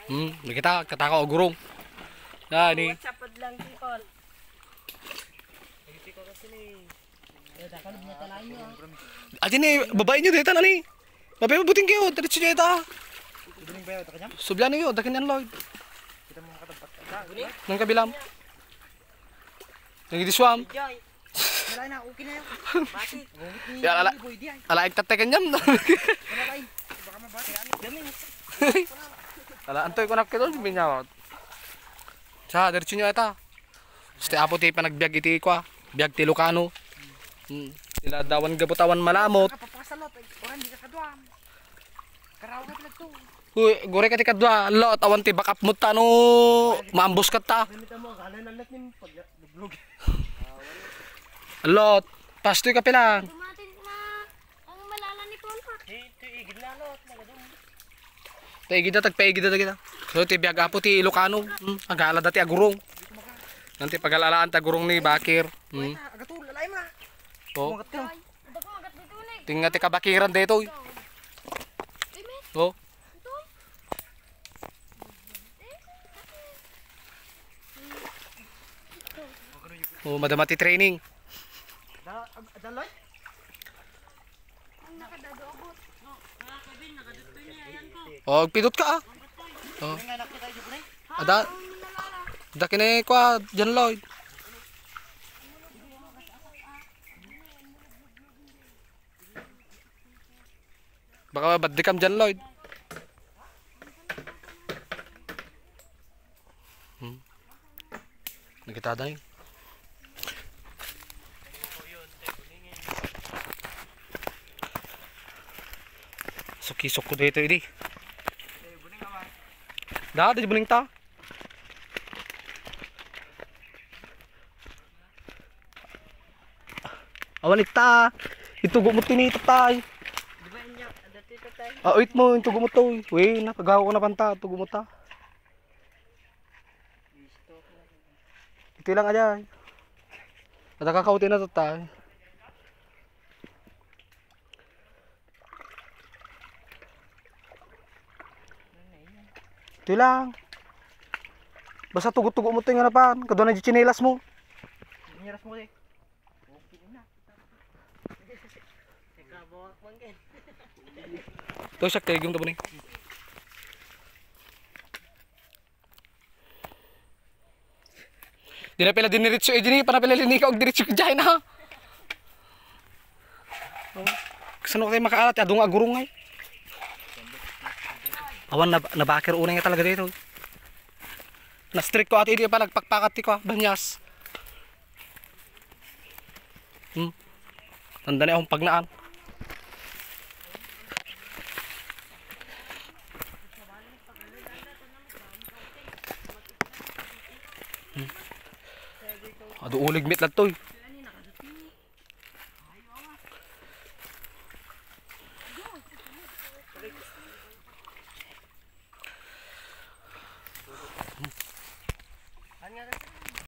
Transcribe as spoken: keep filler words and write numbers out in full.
Hmm, nakita, kataka o gurong. Yan, eh. Adi ni, babae nyo dito, nani? Babae, buting kayo, diretso nyo ita. Sublian nyo, dakin yan, Lloyd. Nang kabilam. Nang idiswam. Wala na, okay na yun. Bati. Ya, ala, ala, agtatay kanyam. Wala na, eh. Baka mabati, ano? Gamin. Ala, antoy ko nakita, minyawat. Sa, diretso nyo ata. Sa ti Apo ti panagbiag iti kwa, biag ti Ilocano. Hmm. Sila dawan gabut awan malamot. Kapapasalot, eh, orang di ka kaduam. Karaw ka pala to. Uy, gure ka ti kadua, lot, awan ti back up mo ta no maambos ka ta. Ganito mo, gala na lang yung paglublog. Lot, pastoy ka pila. Dumating na ang malala ni Paul pa. Di, ito igid na, lot, nagadum. Taigid na, tagpaigid na kita. So, ti biag Apo ti Ilocano. Hmm, agala dati agurong. Nanti pagalalaan ta gurong ni Bakir. Hmm. Agatul, lalay mo na. Oh. Umangat ka. Ay, dako magat dito ni. Tinga ti kabakiran dito. Ay, men. Oh. Ito. Oh, madama ti training. Da, da, Loy? Ang nakadado abot. Oh, agpidot ka, ah. Oh. Ada. Ada kini kwa, John Lloyd. Baka mabaddi kam dyan, Lloyd. Hmm. Nakita da yun. Suki-suko dito, idi. Da, di buning ta. Awan ita. Itugo mo tini, tatay. Di ba, inyo? Dati, tatay. Ah, wait mo, itugo mo to. Uy, na, pagawa ko na panta. Itugo mo ta. Ito lang aja. Ada kakauti na, tatay. Ito lang. Basta tugot-tugot mo ito yung harapan. Kadwa na yung tsinelas mo. Tsinelas mo, eh. Okay na. Ikaw, buwak man, Ken. Ito, siya, kaya yung tabo ni. Di na pala diniritso, eh, dini, para pala linikaw, diritso ka dyan, ha? Oh. Kasano kayo makaalat? Adong agurong ay. Awan na, nabakir unay nga talaga dito. Na-strict ko ati, di pa nagpakpakat ti ko, ah, banyas. Hmm. Tanda na akong pagnaan. Hmm. Adu ulig mit ladtoy.